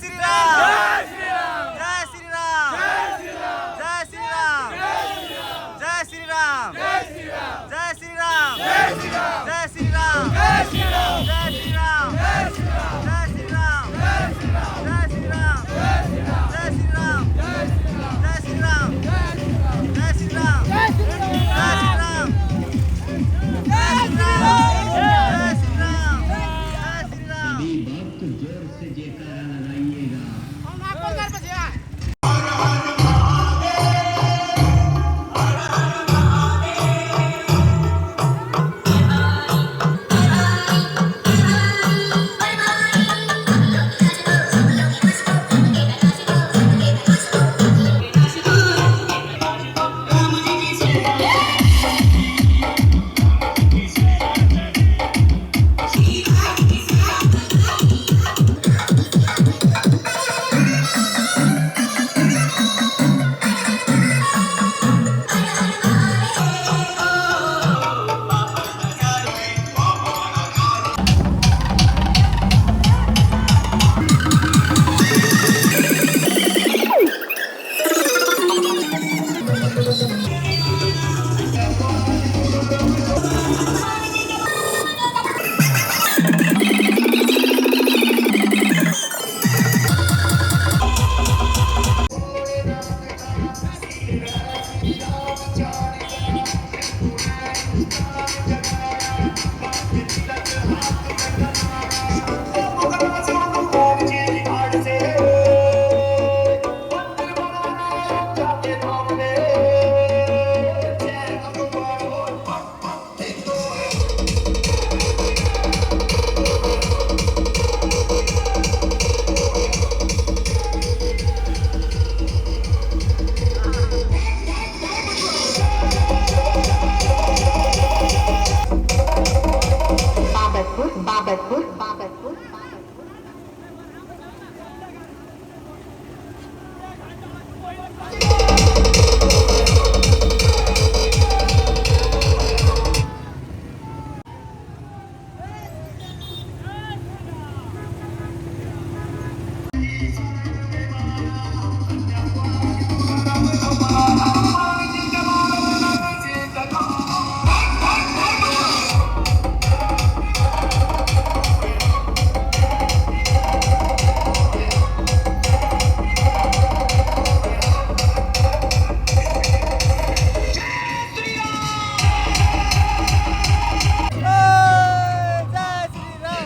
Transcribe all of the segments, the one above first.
श्री राम, जय श्री राम, जय श्री राम, जय श्री राम, जय श्री राम, जय श्री राम, जय श्री राम, जय श्री राम, जय श्री राम, जय श्री राम, जय श्री राम, जय श्री राम, जय श्री राम, जय श्री राम, जय श्री राम, जय श्री राम, जय श्री राम। सभी भक्त जोर से जयकारा लगाइएगा। Babatpur, Babatpur, Babatpur, Babatpur. जय Shri Ram.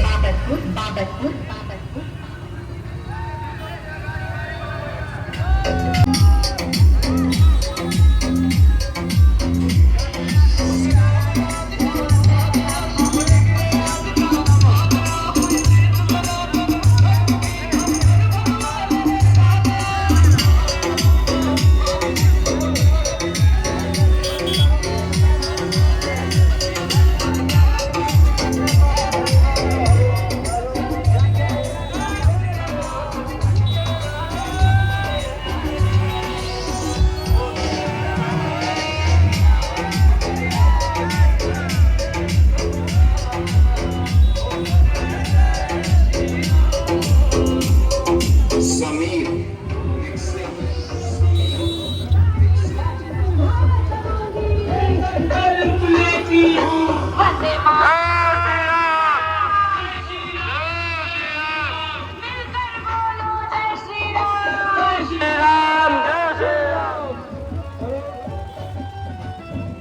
Babatpur, Babatpur, Babatpur. Sameer.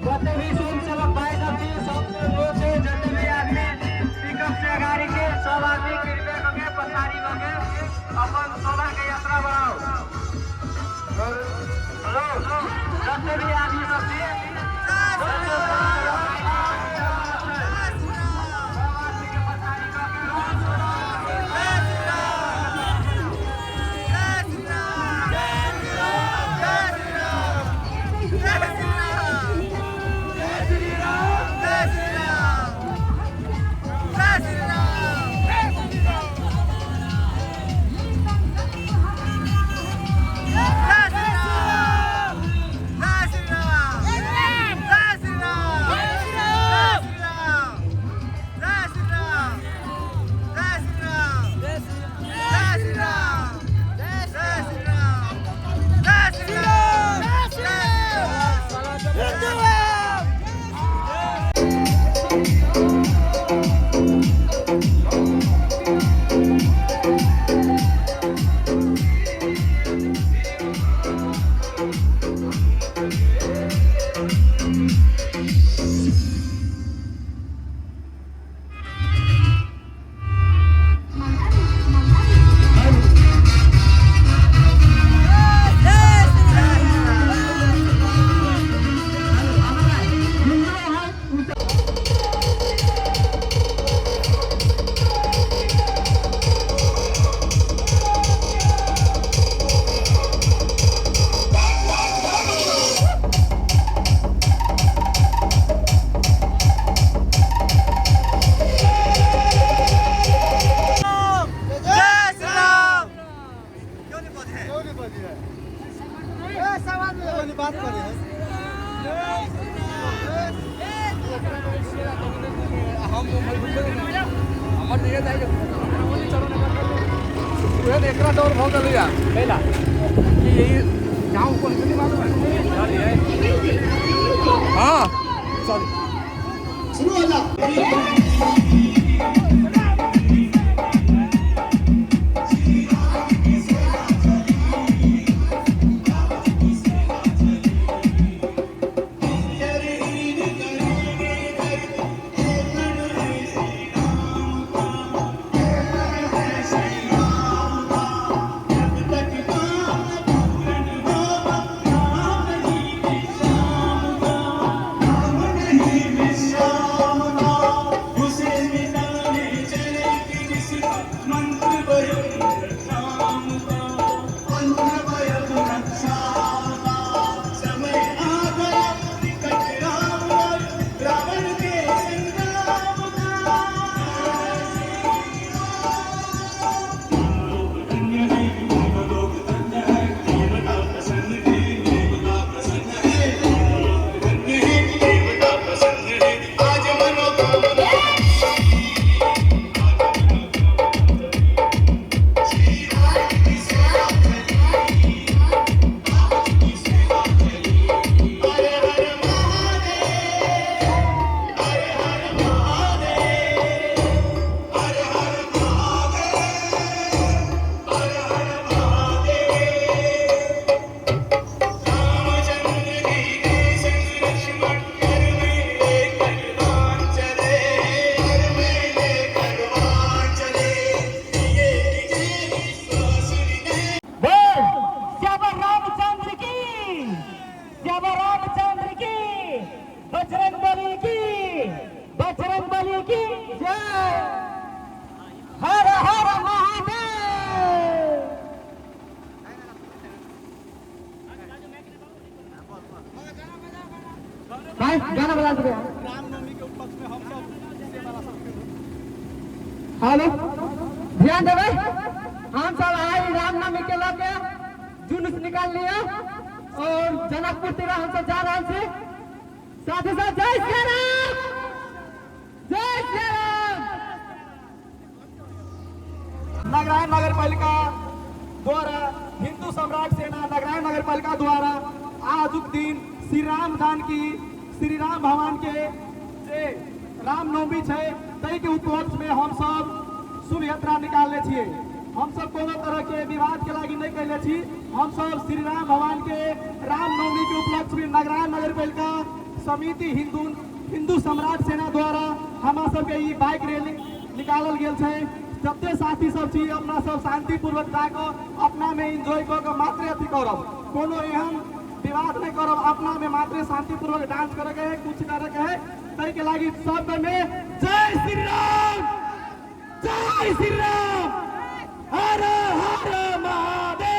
जते भी स्वयंसेवक भाई सब छी, सबसे अनुरोध छै, जते भी आदमी पिकअप से गाड़ी के सब आदमी कृपया करके पछाड़ी भके अपन शोभा के यात्रा बढ़ाओ। हेलो, जते भी आदमी सब छी, सब आदमी के पछाड़ी कके। जय श्री राम, जय श्री राम, जय श्री राम, जय श्री राम। हमर जइया जाइ उहे एकरा डर भऽ गेलैया कैला कि यही गाँव कोन से नहीं मालूम है। हाँ, सॉरी। शुरू हो जा। बोल श्यामा रामचंद्र की, श्यामा रामचंद्र की, बजरंग बली की, बजरंग बली की जय। हर हर महादेव। भाई गाना बजा दो। हेलो, ध्यान देवे, हम सब आई रामनवमी के लके जुलूस निकाल लिया और जनकपुर तेरा हम सब जा रहे हैं। साथ ही साथ जय श्री राम, जय श्री राम। नगरायण नगर पालिका द्वारा, हिंदू सम्राट सेना नगरायण नगर पालिका द्वारा आजुक दिन श्री राम जानकी श्री राम भगवान के जे रामनवमी छै ताहि के उपलक्ष्य में हम सब शुभ यात्रा निकालने छियै। हम सब कोनो तरह के विवाद के लागी नहीं कैले छी। हम सब श्री राम भगवान के रामनवमी के उपलक्ष्य में नगरायण नगर पालिका समिति हिंदू हिंदू सम्राट सेना द्वारा हमरा सबके ई बाइक रैली निकालल गेल छै। जते साथी सब छी, अपना सब शांतिपूर्वक जाकऽ अपना में एंजॉय कऽ के मात्रे अथी करब, कोनो एहन विवाद नहीं करब, अपना में मात्रे शांतिपूर्वक डांस करे के है, कुछ करे के है। ताहि के लागी शब्द में जय श्री राम, जय श्री राम, हर हर महादेव।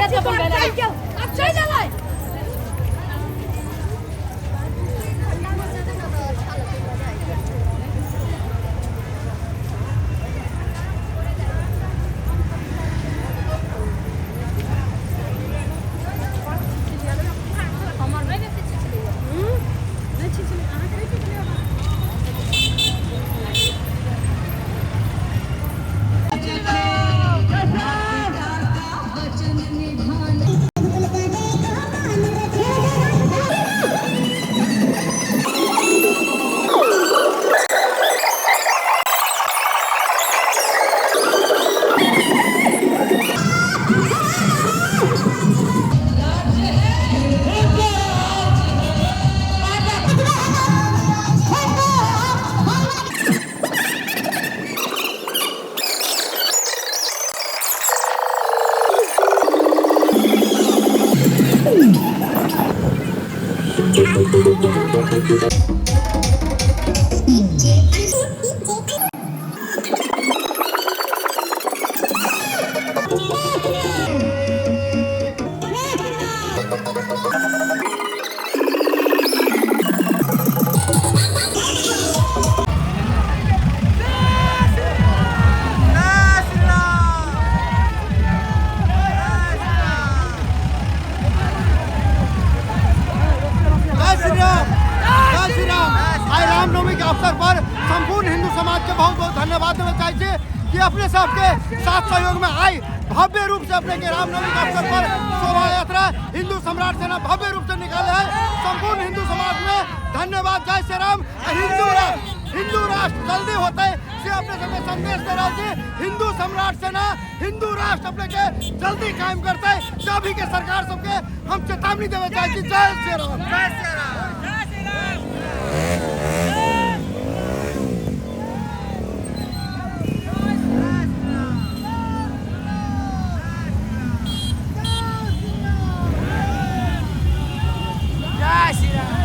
अब चल जाए। अवसर पर संपूर्ण हिंदू समाज के बहुत बहुत धन्यवाद देना चाहिए कि अपने सबके साथ सहयोग में आई भव्य रूप से अपने के रामनवमी के अवसर पर शोभा यात्रा हिंदू सम्राट सेना भव्य रूप से निकाले है। संपूर्ण हिंदू समाज में धन्यवाद। जय श्री राम। हिंदू राष्ट्र जल्दी होता है से अपने सबके संदेश दे रहा है। हिंदू सम्राट सेना हिंदू राष्ट्र अपने के जल्दी कायम करता है। सभी के सरकार सबके हम चेतावनी देना चाहिए। जय श्री राम। जय श्री राम। जय श्री राम।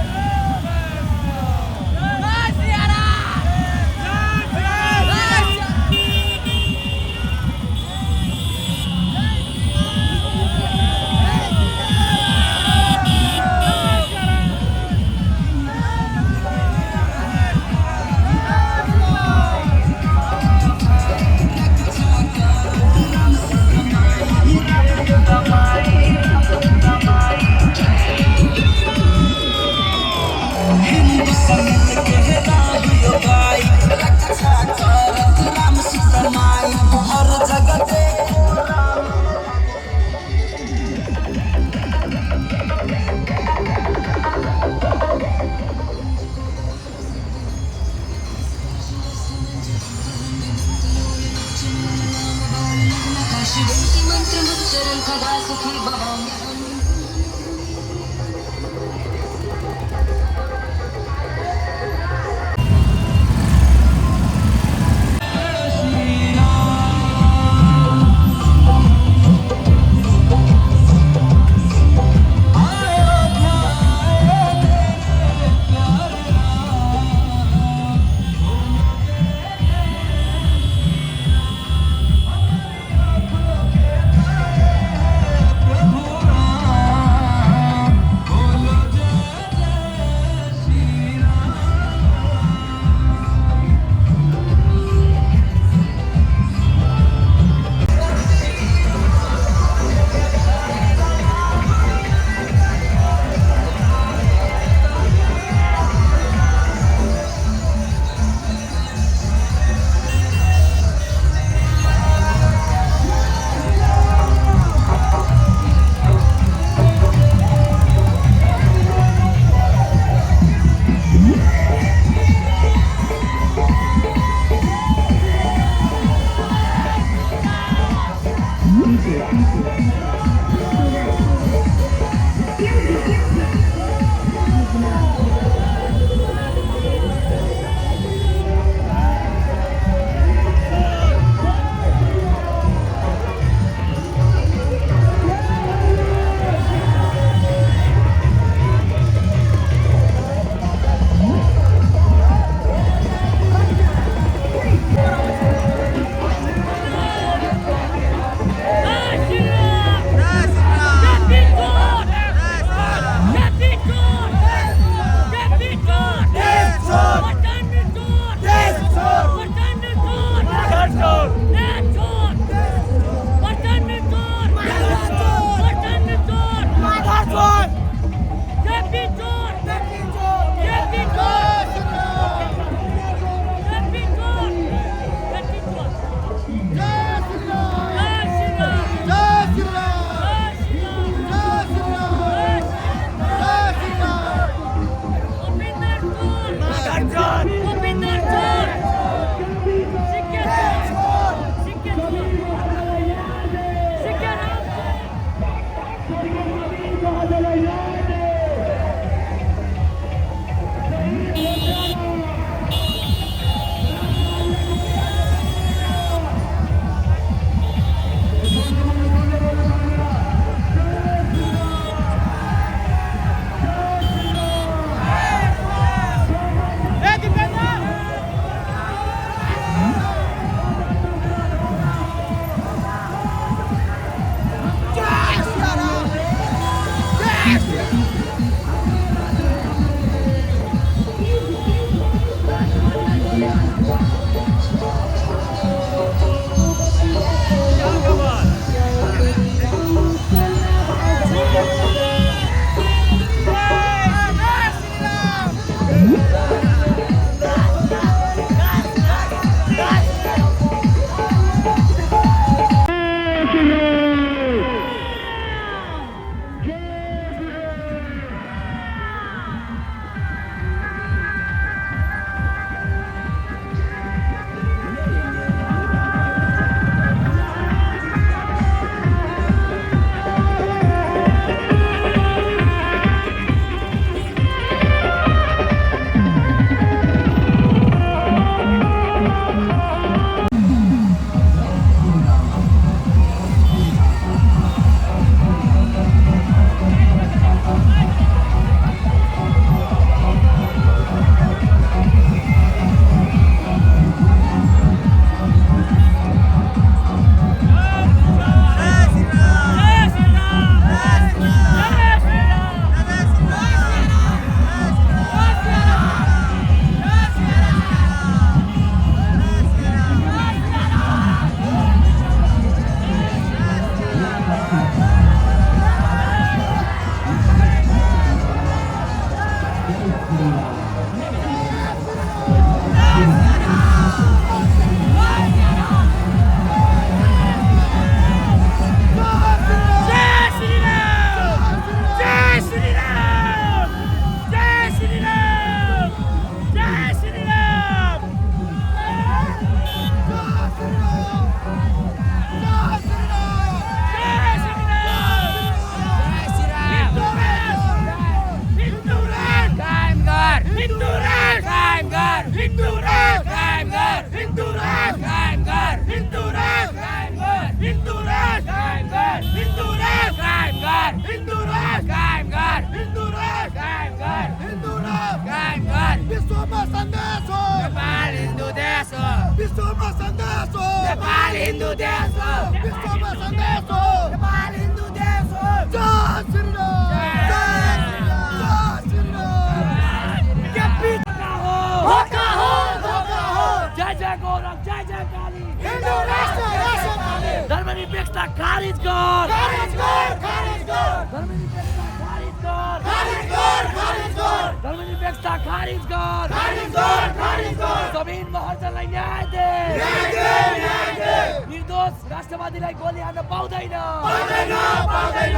विश्वमा सन्देश हो। नेपाल हिन्दू देश हो। विश्वमा सन्देश हो। नेपाल हिन्दू देश हो। विश्वमा सन्देश हो। नेपाल हिन्दू देश हो। जय श्री राम, जय श्री राम, जय श्री राम। केपी धोखा हो, धोखा हो, धोखा हो। जय जय गौरव, जय जय काली। हिन्दू राष्ट्र राष्ट्र काली। धर्मनिरपेक्षता खारिज कर, खारिज कर, खारिज कर। धर्मनिरपेक्षता खारिज कर, खारिज कर, खारिज कर। धर्मनिरपेक्षता खारिज कर, खारिज कर, खारिज कर। जमिन महर्जनलाई न्याय they, न्याय they, न्याय they. निर्दोष राष्ट्रवादीलाई गोली हान्न पाउँदैन, पाउँदैन, पाउँदैन।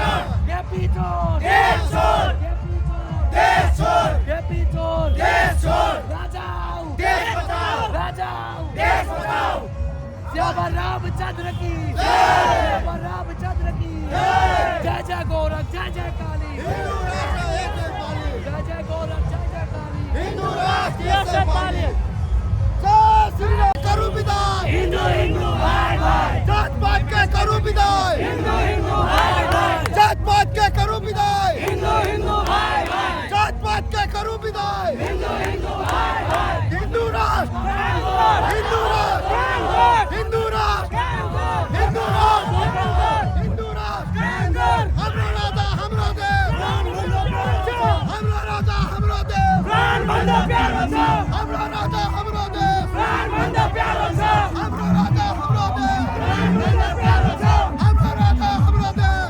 केपी चोर, देश छोड, केपी चोर, देश छोड, केपी चोर, देश छोड। राजा आऊ, देश बचाऊ, राजा आऊ, देश बचाऊ। सियावर रामचंद्र की सियावर रामचंद्र की जय जय गोरख, जय जय काली। हिन्दू राष्ट्र एक नेपाली। जय जय गोरख, जय जय काली। हिन्दू राष्ट्र एक नेपाली। जय श्री राम। करू विदाई हिंदू हिंदू भाई भाई। जात पात के करू विदाई हिंदू हिंदू भाई भाई। जात पात के करू विदाई हिंदू हिंदू भाई भाई। जात पात के करू विदाई हिंदू हिंदू भाई भाई। हिंदू राष्ट्र, हिंदू राष्ट्र, हिंदू राष्ट्र, हिंदू राष्ट्र, हिंदू राष्ट्र। हाम्रो राजा हाम्रो देश, हाम्रो राजा हाम्रो देश, हाम्रो राजा हाम्रो देश, हाम्रो राजा हाम्रो देश, हाम्रो राजा हाम्रो देश।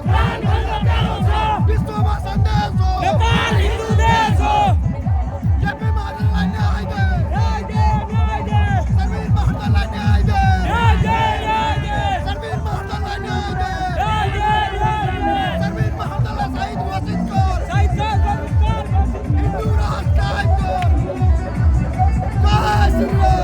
विश्वमा सन्देश हो। नेपाल हिन्दू देश हो। केपी महाजनलाई न्याय they, न्याय they, न्याय they. Sarvir महर्जनलाई न्याय they, न्याय they, न्याय they. Sarvir महर्जनलाई न्याय they, न्याय they, न्याय they. Sarvir महर्जनलाई शहीद घोषित कर, शहीद कर, घोषित कर, घोषित कर। हिन्दू राष्ट्र कायम कर। जय श्री राम।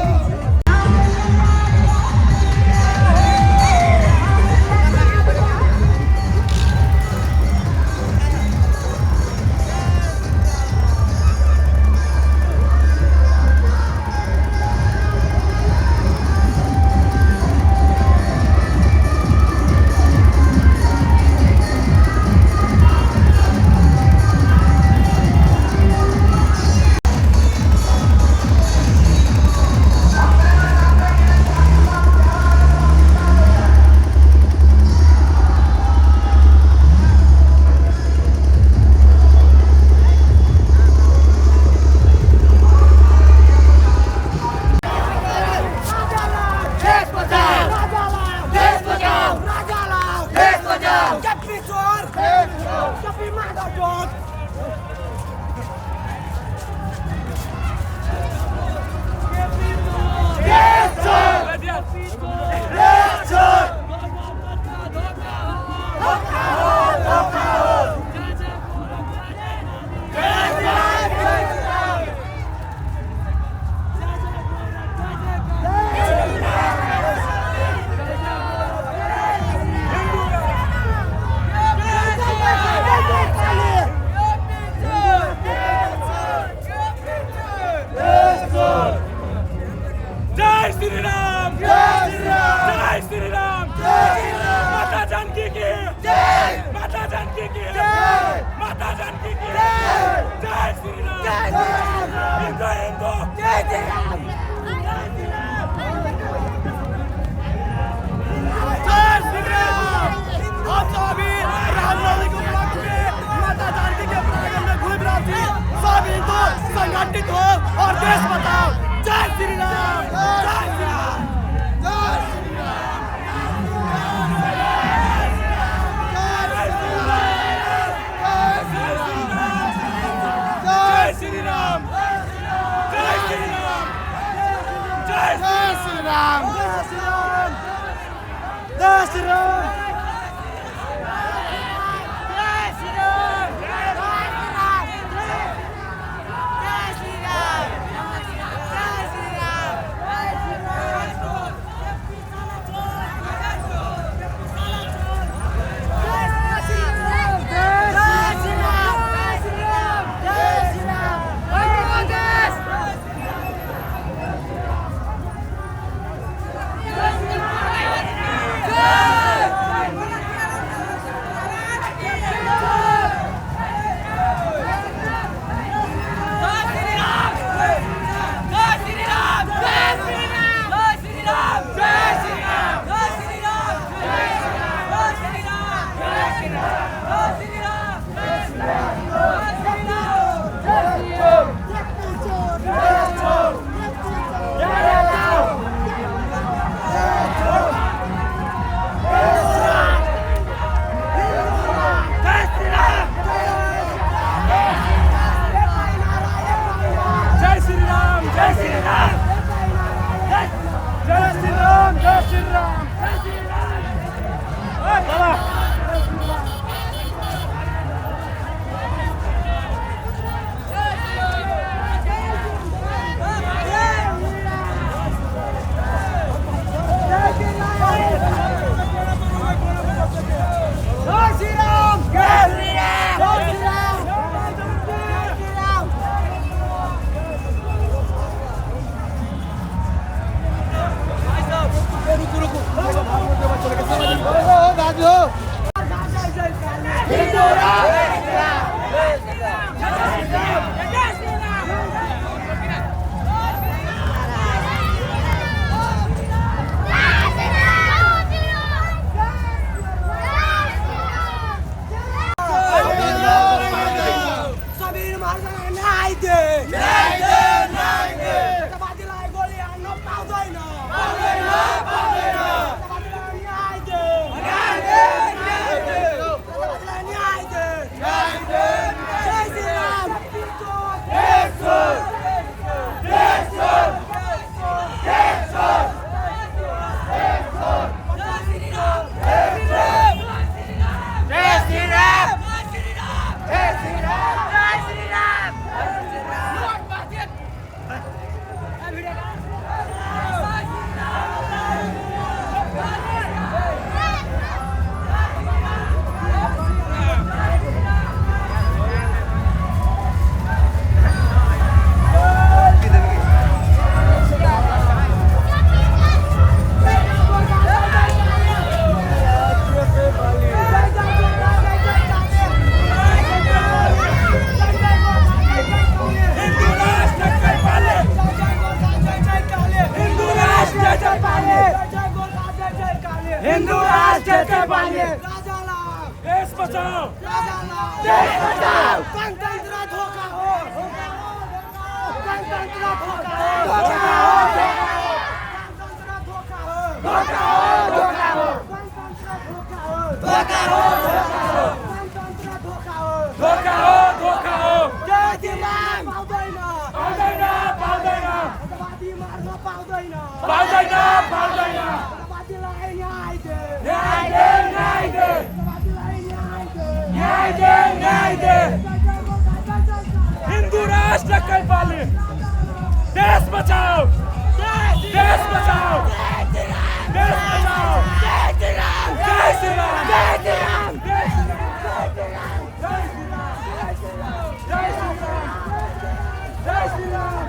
देश बचाओ, देश बचाओ, देश बचाओ। केपी चोर, केपी माधव चोर। देश चोर, देश चोर। धोखा हो, धोखा हो। जय जय जय जय श्री राम, जय श्री राम, जय श्री राम, माता जानकी की जय, माता जानकी की जय, माता जानकी की जय, जय श्री राम, जय श्री राम, हिंदू हिंदू जय श्री राम, जय श्री राम। हम सभी रामनवमी के उपलक्ष्य में माता जानकी के प्रांगण में घूम रहे थे। सब हिंदू संगठित हो और देश बचाओ। जय श्री राम, जय श्री राम, जय श्री राम, जय श्री राम, जय श्री राम, जय जय श्री राम, जय श्री राम, जय श्री राम। जय श्री राम। देश बचाओ, देश बचाओ, गणतंत्र धोखा हो, गणतंत्र धोखा हो, धोखा हो, गणतंत्र धोखा हो, धोखा हो, धोखा हो, गणतंत्र धोखा हो, धोखा हो, धोखा हो, गणतंत्र धोखा हो, धोखा हो, धोखा हो। जय श्री राम। पाउँदैन, पाउँदैन, पाउँदैन, वादी मार्न पाउँदैन, पाउँदैन, पाउँदैन, वादीलाई न्याय they, न्याय they, न्याय they, न्याय दे, न्याय दे। हिंदू राष्ट्र कैपाली, देश बचाओ, देश बचाओ, देश बचाओ। जय श्री राम, जय श्री राम, जय श्री राम, जय श्री राम, जय श्री राम, जय श्री राम, जय श्री राम।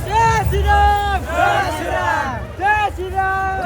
जय श्री राम, जय श्री राम, जय श्री राम।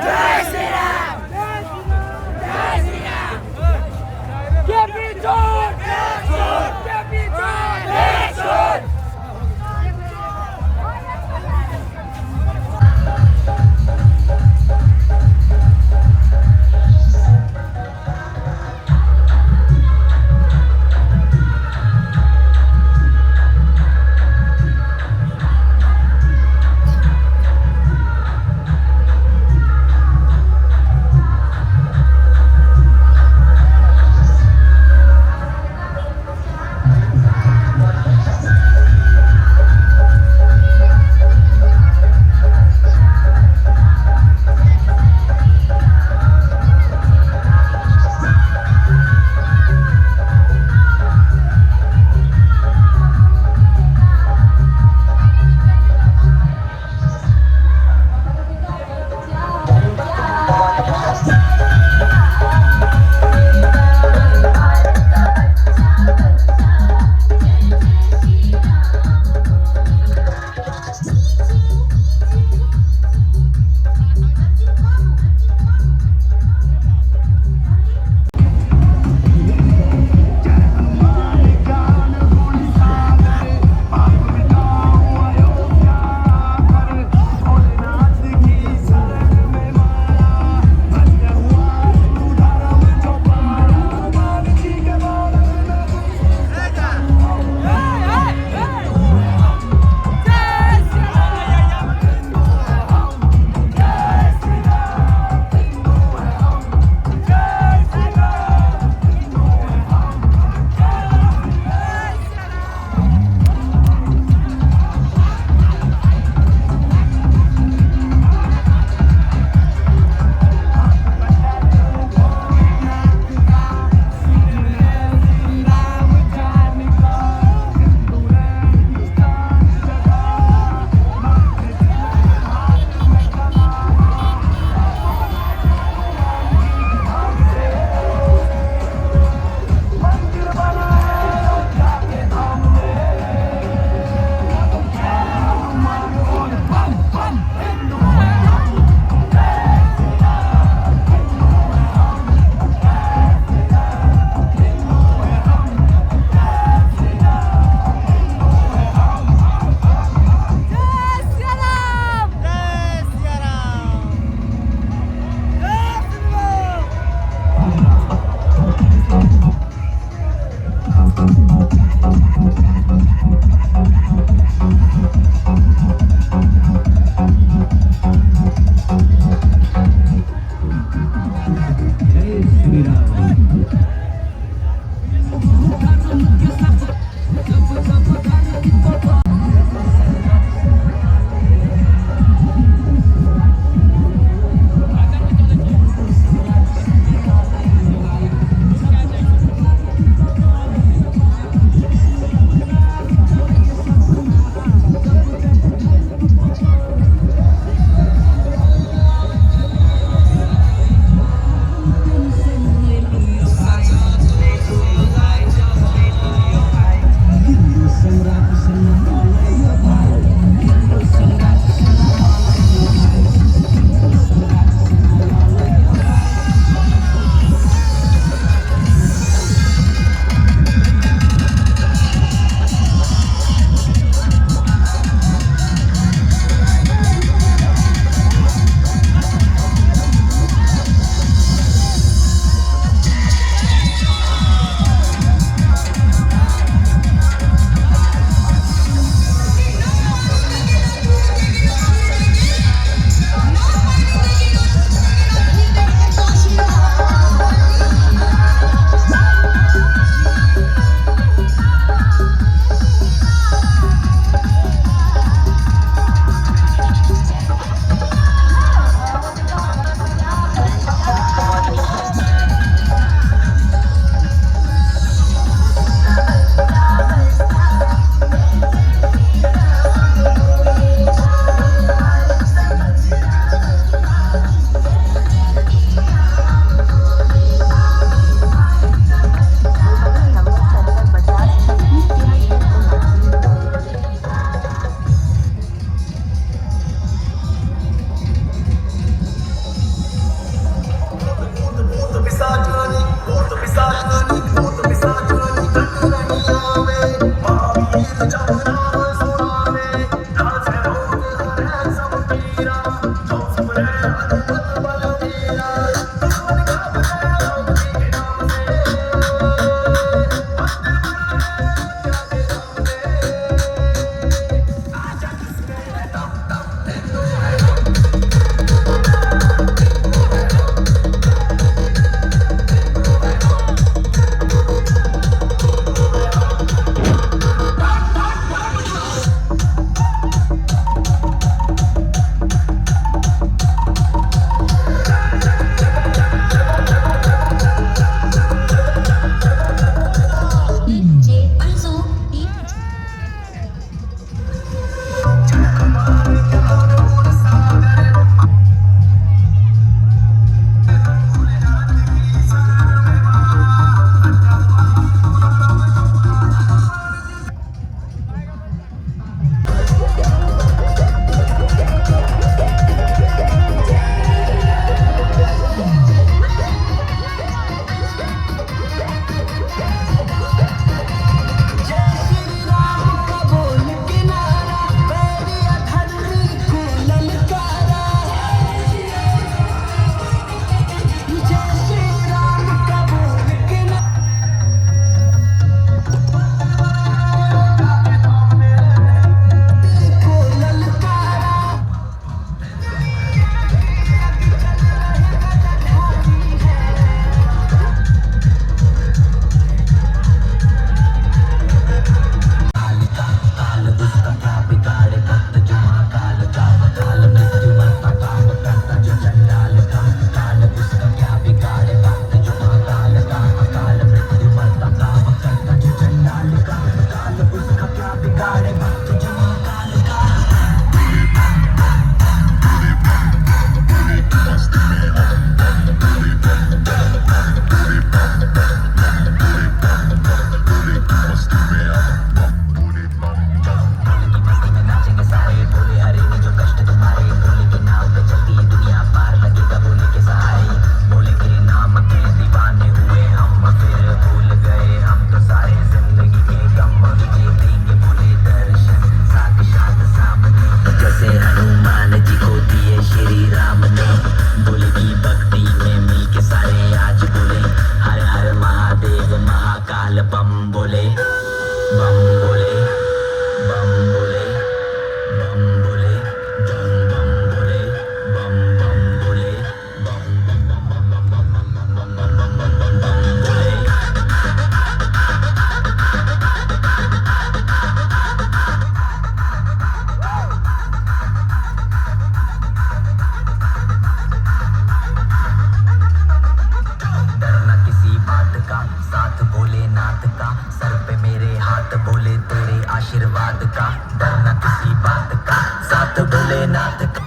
आशीर्वाद का, डर न किसी बात का, साथ भोलेनाथ का।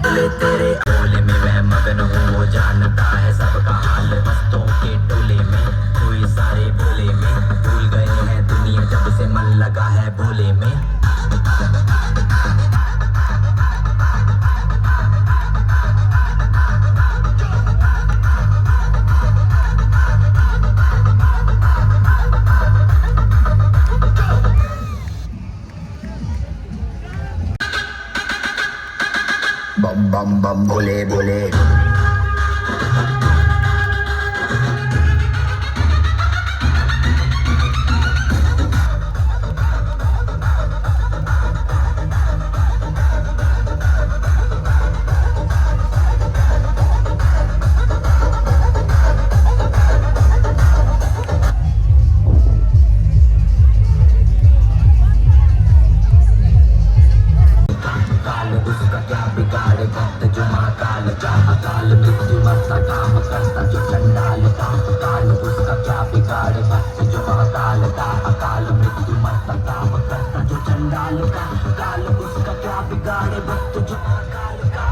बोले तेरे टोले में मैं मगन हूँ, वो जानता है सबका हाल। मस्तों के टोले में कोई सारे भोले में, भूल गए हैं दुनिया जब से मन लगा है भोले में। बम बम बम भोले भोले। काल उसका क्या बिगाड़े भक्त जो महाकाल का, अकाल मृत्यु मरता काम करता जो चंडाल का। काल उसका क्या बिगाड़े भक्त जो महाकाल का, अकाल मृत्यु मरता काम करता जो चंडाल का। काल उसका क्या बिगाड़े भक्त जो महाकाल का।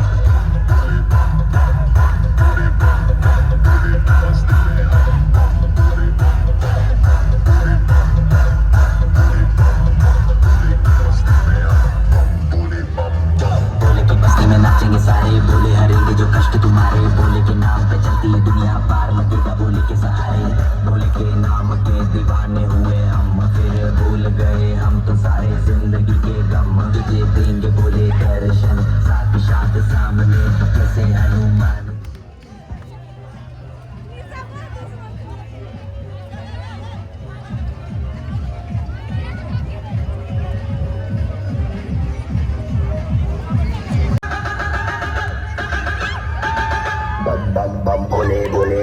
भोले की मस्ती में नाचेंगे सारे, भोले हरेंगे जो कष्ट तुम्हारे। भोले के नाम पे चलती है दुनिया पार लगेगा भोले के सहारे। भोले के नाम के दीवाने हुए हम, फिर भूल गए हम तो सारे जिंदगी के गम। तुझे देंगे भोले दर्शन साक्षात सामने, जैसे हनुमान। बम बम बम भोले भोले।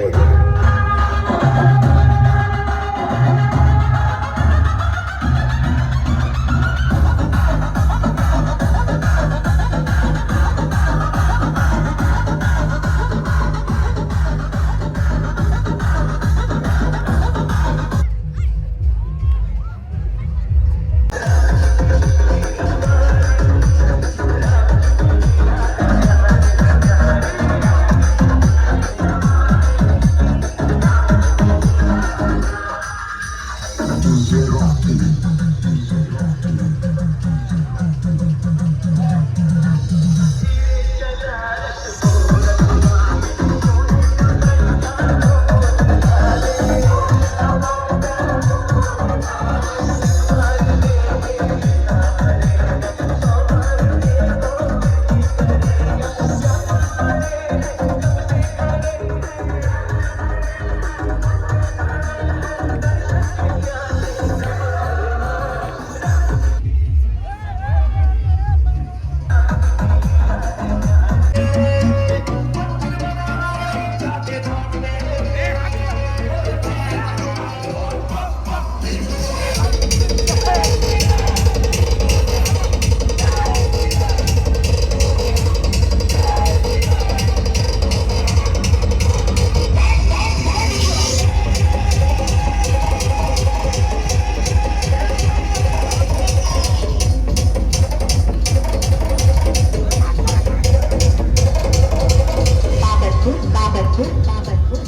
बाबरपुर बाबरपुर बाबरपुर।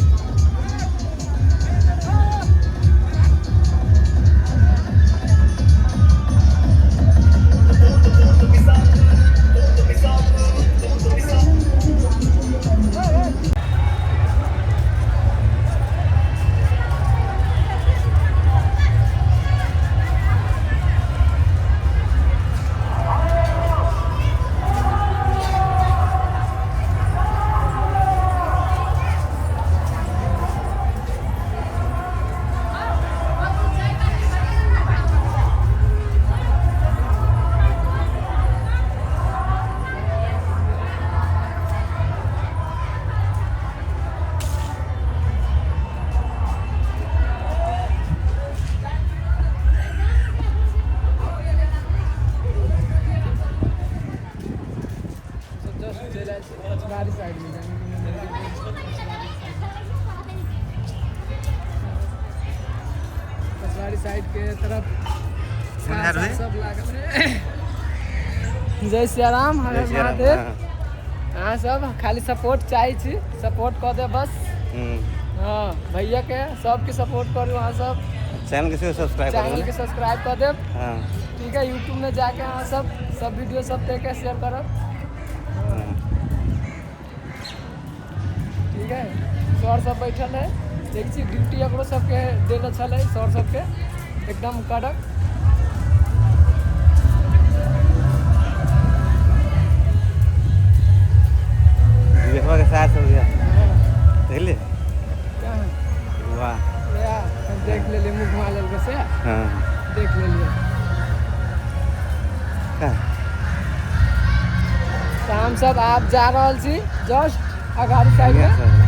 जस्ट चलि आयल छी पछवाड़ी साइड में, जानि कि मंदिर के पछवाड़ी साइड के तरफ कार सब लागल है। जय सियाराम, हर जय हर सियाराम। महादेव। अहाँ सब खाली सपोर्ट चाहै छी, सपोर्ट कऽ दे बस। हाँ, भैया के सबके सपोर्ट करू अहाँ सब। चैनल के सेहो सब्सक्राइब कर चैनल के सब्सक्राइब कऽ देब। ठीक है, यूट्यूब में जाके अहाँ सब सब वीडियो सब देख के शेयर करब। ठीक है, सर सब बैठल है, देख छी ड्यूटी एकरो सबके देले छलै सर सबके एकदम कड़क। देखबा के साथ हो गया, देखलिए? कहाँ? वाह। या, हम देख लेलिए, मुँह घुमा लेलकै से। देख लेलिए। कहाँ? तऽ हम सब आब जा रहल छी जस्ट अगाड़ी साइड में।